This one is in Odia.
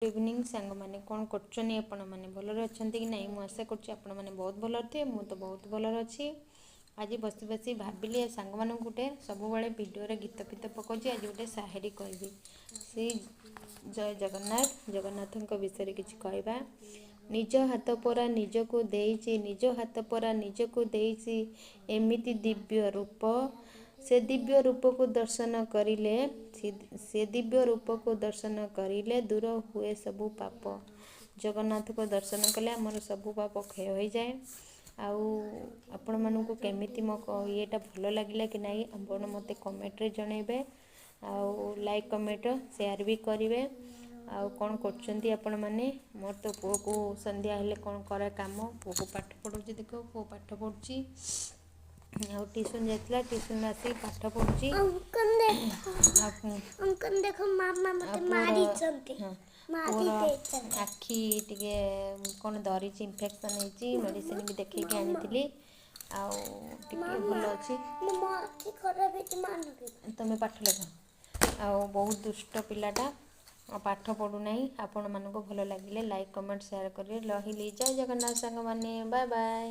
ଇଭିନିଂ ସାଙ୍ଗମାନେ, କ'ଣ କରୁଛନ୍ତି ଆପଣମାନେ? ଭଲରେ ଅଛନ୍ତି କି ନାହିଁ? ମୁଁ ଆଶା କରୁଛି ଆପଣମାନେ ବହୁତ ଭଲରେ ଥିବେ। ମୁଁ ତ ବହୁତ ଭଲରେ ଅଛି। ଆଜି ବସି ବସି ଭାବିଲି ସାଙ୍ଗମାନଙ୍କୁ ଗୋଟେ, ସବୁବେଳେ ଭିଡ଼ିଓରେ ଗୀତ ଫିତ ପକାଉଛି, ଆଜି ଗୋଟେ ସାହେରୀ କହିବି। ଶ୍ରୀ ଜୟ ଜଗନ୍ନାଥ, ଜଗନ୍ନାଥଙ୍କ ବିଷୟରେ କିଛି କହିବା। ନିଜ ହାତ ପରା ନିଜକୁ ଦେଇଛି, ନିଜ ହାତ ପରା ନିଜକୁ ଦେଇଛି ଏମିତି ଦିବ୍ୟ ରୂପ। ସେ ଦିବ୍ୟ ରୂପକୁ ଦର୍ଶନ କରିଲେ, ସେ ଦିବ୍ୟ ରୂପକୁ ଦର୍ଶନ କରିଲେ ଦୂର ହୁଏ ସବୁ ପାପ। ଜଗନ୍ନାଥକୁ ଦର୍ଶନ କଲେ ଆମର ସବୁ ପାପ କ୍ଷୟ ହୋଇଯାଏ। ଆଉ ଆପଣମାନଙ୍କୁ କେମିତି ମୋ ଇଏଟା ଭଲ ଲାଗିଲା କି ନାହିଁ, ଆପଣ ମୋତେ କମେଣ୍ଟରେ ଜଣାଇବେ ଆଉ ଲାଇକ୍, କମେଣ୍ଟ, ସେୟାର ବି କରିବେ। ଆଉ କ'ଣ କରୁଛନ୍ତି ଆପଣମାନେ? ମୋର ତ ପୁଅକୁ ସନ୍ଧ୍ୟା ହେଲେ କ'ଣ କରେ କାମ, ପୁଅକୁ ପାଠ ପଢ଼ଉଛି। ଦେଖ, ପୁଅ ପାଠ ପଢ଼ୁଛି ଆଉ ଟ୍ୟୁସନ୍ ଯାଇଥିଲା, ଟ୍ୟୁସନ୍ ଆସିକି ପାଠ ପଢ଼ୁଛି। ଦେଖ, ମାମା ମତେ ମାରିଛନ୍ତି। ପୁଅର ଆଖି ଟିକେ କ'ଣ ଧରିଛି, ଇନଫେକ୍ସନ୍ ହେଇଛି। ମେଡ଼ିସିନ ବି ଦେଖେଇକି ଆଣିଥିଲି ଆଉ ଟିକେ ଭଲ ଅଛି। ତମେ ପାଠ ଲେଖ। ଆଉ ବହୁତ ଦୁଷ୍ଟ ପିଲାଟା, ପାଠ ପଢ଼ୁନାହିଁ। ଆପଣମାନଙ୍କୁ ଭଲ ଲାଗିଲେ ଲାଇକ୍, କମେଣ୍ଟ, ସେୟାର କରିବେ। ରହିଲି, ଜୟ ଜଗନ୍ନାଥ ସାଙ୍ଗମାନେ, ବାଏ ବାଏ।